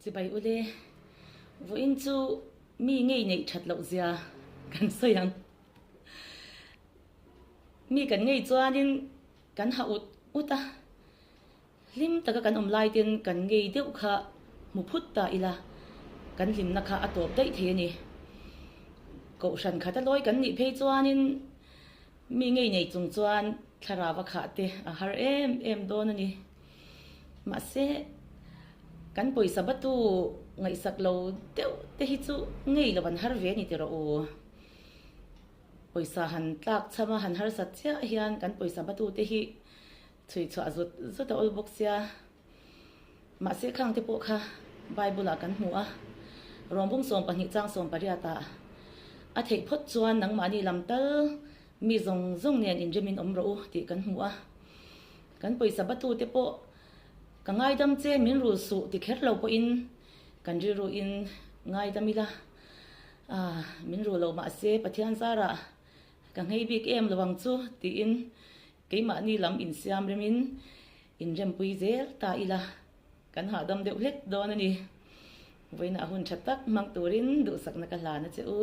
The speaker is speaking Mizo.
Chibai ule, vawiin chu mi ngei neih that loh zia kan sawi ang. Mi kan ngei chuanin kan ha ut ut a, hlim taka kan awm lai ten kan ngei deuh kha hmu phut ta ila, kan hlimna kha a tawp daih thei a ni. Kohhran khata lawi kan nih phei chuanin mi ngei nei chung chuan thlarau a khah te a har em em dawn a ni. Mahse, kan pawisa batu ngaihsak lo deuh te hi chu ngei lo an har ve a ni tih rawh u. Pawisa han tlak chham a, han harsat chiah hian kan pawisa batu te hi chhui chhuah zut zut a awl bawk sia. Mahse khang te pawh kha Bible ah kan hmu a, Rawmbung 12 chang 18 ah a theih phawt chuan nangmahni lam tal mi zawng zawng nen inremin awm rawh u tih kan hmu a. Kan pawisa batu te pawh ka ngaidam che min rul suh ti kher lo pawhin kan rilru in ngaidam ila, ah min rul lo mahse Pathian zarah ka nghei bik em lo ang chu tiin keimahni lam insiam remin inrempui zel ta ila kan hahdam deuh hlek dawn a ni. Vawiinah hun tha tak hmang turin duhsakna ka hlan a che u.